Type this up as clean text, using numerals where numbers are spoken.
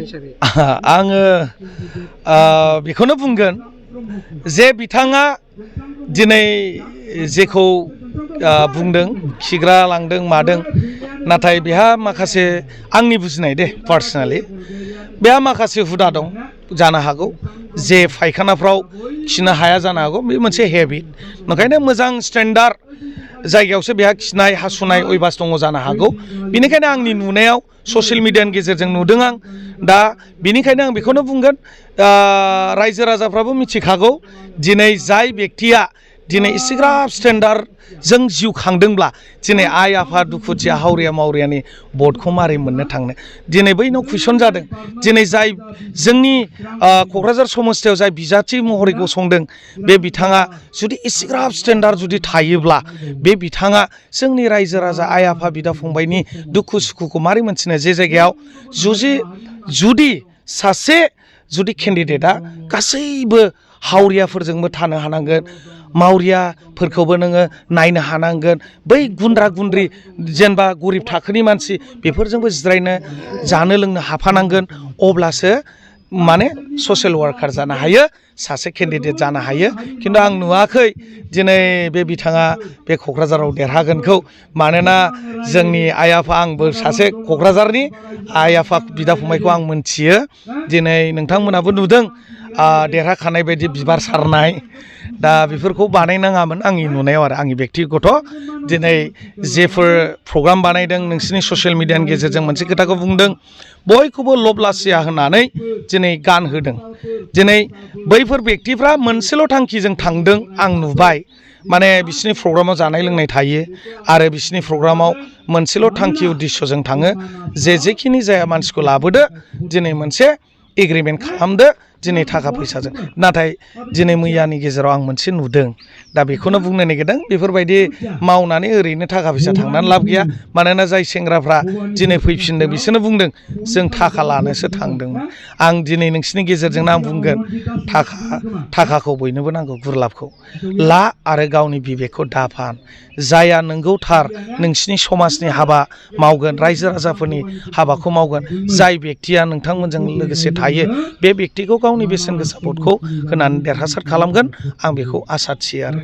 हिसाबै आङो बेखौनो बुंगोन जे बिथाङा दिनै जेखौ बुंदों खिग्रा लांदों मादों नाथाय बेहा माखासे आंनि बुजिनाय दे पार्सनेलि बेहा माखासे हुदा दं जानो हागौ जे फायखानाफ्राव खिनो हाया जानो हागौ बे मोनसे हेबिट ओंखायनो मोजां स्टेन्डार्ड जायगायावसो बेहा खिनाय हासुनाय अयभास दङ जानो हागौ बेनिखायनो आंनि नुनायाव ससियेल मिडियानि गेजेरजों नुदों आं दा बेनिखायनो आं बेखौनो बुंगोन रायजो राजाफ्राबो मिथिखागौ दिनै जाय बेक्तिया दिनै इसेग्राब स्टेन्डार्ड जों जिउ खांदोंब्ला दिनै आइ आफा दुखुथिया हावरिया मावरियानि भटखौ मारै मोननो थांनो दिनै बैनाव कुइसन जादों दिनै जाय जोंनि क'क्राझार समस्थियाव जाय बिजाथि महरै गसंदों बे बिथाङा जुदि इसेग्राब स्टेन्डार्ड जुदि थायोब्ला बे बिथाङा जोंनि रायजो राजा आइ आफा बिदा फंबायनि दुखु सुखुखौ मारै मोनथिनो जे जायगायाव जुदि सासे केन्डिडेटआ गासैबो हावरियाफोरजोंबो थानो हानांगोन मावरियाफोरखौबो नोङो नायनो हानांगोन बै गुन्द्रा गुन्द्रि जेनेबा गरिब थाखोनि मानसि बेफोरजोंबो जिरायनो जानो लोंनो हाफानांगोन अब्लासो माने ससियेल वार्कार जानो हायो सासे केन्डिडेट जानो हायो खिन्थु आं नुवाखै दिनै बे बिथाङा बे क'क्राझाराव देरहागोनखौ मानोना जोंनि आइ आफा आंबो सासे क'क्राझारनि आइ आफा बिदा फंबायखौ आं मोनथियो दिनै नोंथांमोनाबो नुदों देरहाखानाय बायदि बिबार सारनाय दा बेफोरखौ बानायनाङामोन आंनि नुनायाव आरो आंनि बेक्तिगत दिनै जेफोर प्रग्राम बानायदों नोंसिनि ससियेल मिडियानि गेजेरजों मोनसे खोथाखौ बुंदों बयखौबो लब लासिया होनानै दिनै गान होदों दिनै बैफोर बेक्तिफ्रा मोनसेल' थांखिजों थांदों आं नुबाय माने बिसिनि प्रग्रामाव जानाय लोंनाय थायो आरो बिसिनि प्रग्रामाव मोनसेल' थांखि उद्देश्यजों थाङो जेखिनि जाया मानसिखौ लाबोदो दिनै मोनसे एग्रिमेन्ट खालामदो दिनै थाखा फैसाजों नाथाय दिनै मैयानि गेजेराव आं मोनसे नुदों दा बेखौनो बुंनो नागिरदों बेफोरबायदि मावनानै ओरैनो थाखा फैसा थांनानै लाब गैया मानोना जाय सेंग्राफ्रा दिनै फैफिनदों बिसोरनो बुंदों जों थाखा लानोसो थांदोंमोन आं दिनै नोंसिनि गेजेरजोंनो आं बुंगोन थाखाखौ बयनोबो नांगौ गुरलाबखौ ला आरो गावनि बिबेकखौ दाफान जाया नंगौ थार नोंसिनि समाजनि हाबा मावगोन रायजो राजाफोरनि हाबाखौ मावगोन जाय बेक्तिया नोंथांमोनजों लोगोसे थायो बे बेक्तिखौ गावनि बेसेन गोसा भटखौ होनानै देरहासार खालामगोन आं बेखौ आसा थियो आरो